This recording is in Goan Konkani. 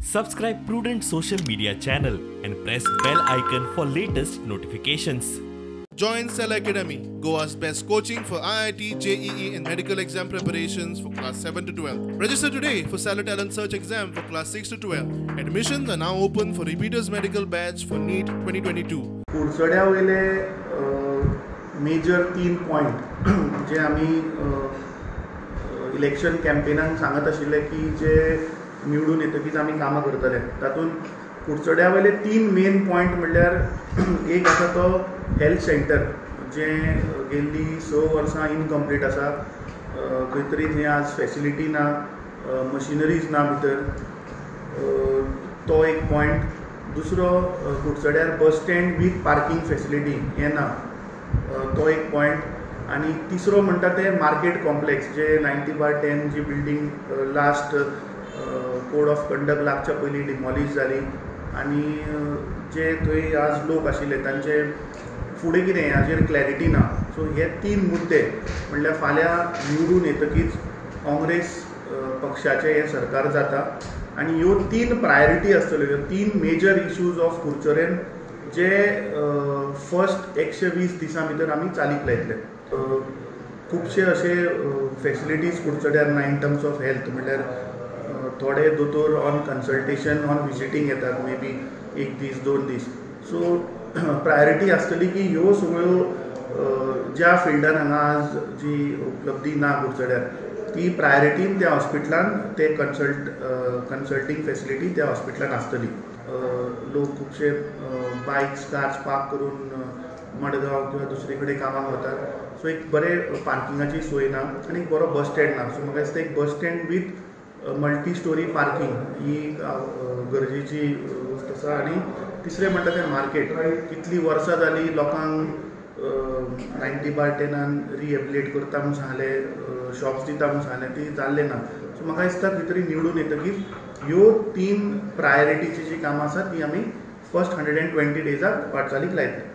Subscribe Prudent Social Media channel and press bell icon for latest notifications. Join Cell Academy, Goa's best coaching for IIT, JEE and medical exam preparations for class 7 to 12. Register today for Cellar Talent Search exam for class 6 to 12. Admissions are now open for repeaters medical batch for NEET 2022. कुडचड्या वयले मेजर 3 पॉयंट जे आमी इलेक्शन कॅम्पेनाक सांगत आशिल्ले की जे निवडून येतकीच आमी कामां करतले, तातूंत कुडचड्या वयले 3 मेन पॉयंट म्हणल्यार एक आसा तो हेल्थ सेंटर जें गेल्ली 6 वर्सां इनकम्प्लीट आसा. खंय तरी थंय आज फॅसिलिटी ना, मशिनरीज ना भितर, तो एक पॉयंट. दुसरो कुडचड्यार bus stand with parking facility हें ना, तो एक पॉयंट. आनी तिसरो म्हणटा ते मार्केट कॉम्प्लेक्स जे 90/10 जी building last code of conduct लागच्या पयलीं डिमॉलिश जाली आनी जे थंय आज लोक आशिल्ले तांचे फुडें कितें हाजेर क्लॅरिटी ना. सो हे 3 मुद्दे म्हणल्यार फाल्यां निवडून येतकीच काँग्रेस पक्षाचें हें सरकार जाता आनी ह्यो 3 प्रायोरिटी आसतल्यो, ह्यो 3 मेजर इश्यूज ऑफ कुडचडेन जे फर्स्ट 120 दिसां भितर आमी चालीक लायतले. खुबशे अशे फॅसिलिटीज कुडचड्यार ना इन टर्म्स ऑफ हेल्थ, म्हणल्यार थोडे दोतोर ऑन कन्सल्टेशन ऑन विजिटींग येतात मे बी 1 दीस 2 दीस. सो प्रायोरिटी आसतली की ह्यो सगळ्यो ज्या फिल्डान हांगा आज जी उपलब्धी ना कुडचड्यार ती प्रायोरिटीन त्या हॉस्पिटलान ते कन्सल्टींग फॅसिलिटी त्या हॉस्पिटलान आसतली. लोक खुबशे बायक्स कार्स पार्क करून मडगांव किंवा दुसरे कडेन कामाक वतात. सो एक बरें पार्किंगाची सोय ना आनी एक बरो बस स्टँड ना. सो म्हाका दिसता एक bus stand with multi storey parking ही गरजेची वस्त आसा. आनी तिसरें म्हणटा तें मार्केट, कितलीं वर्सां जालीं लोकांक 90/10 रिहेबिलिट करता म्हूण सांगलें, शॉप्स दिता म्हूण सांगलें, ती जाल्लें ना. सो म्हाका दिसता खंय तरी निवडून येतकीच ह्यो 3 प्रायोरिटीची जी कामां आसा ती आमी फर्स्ट 120 डेजाक वाटचालीक लायतले.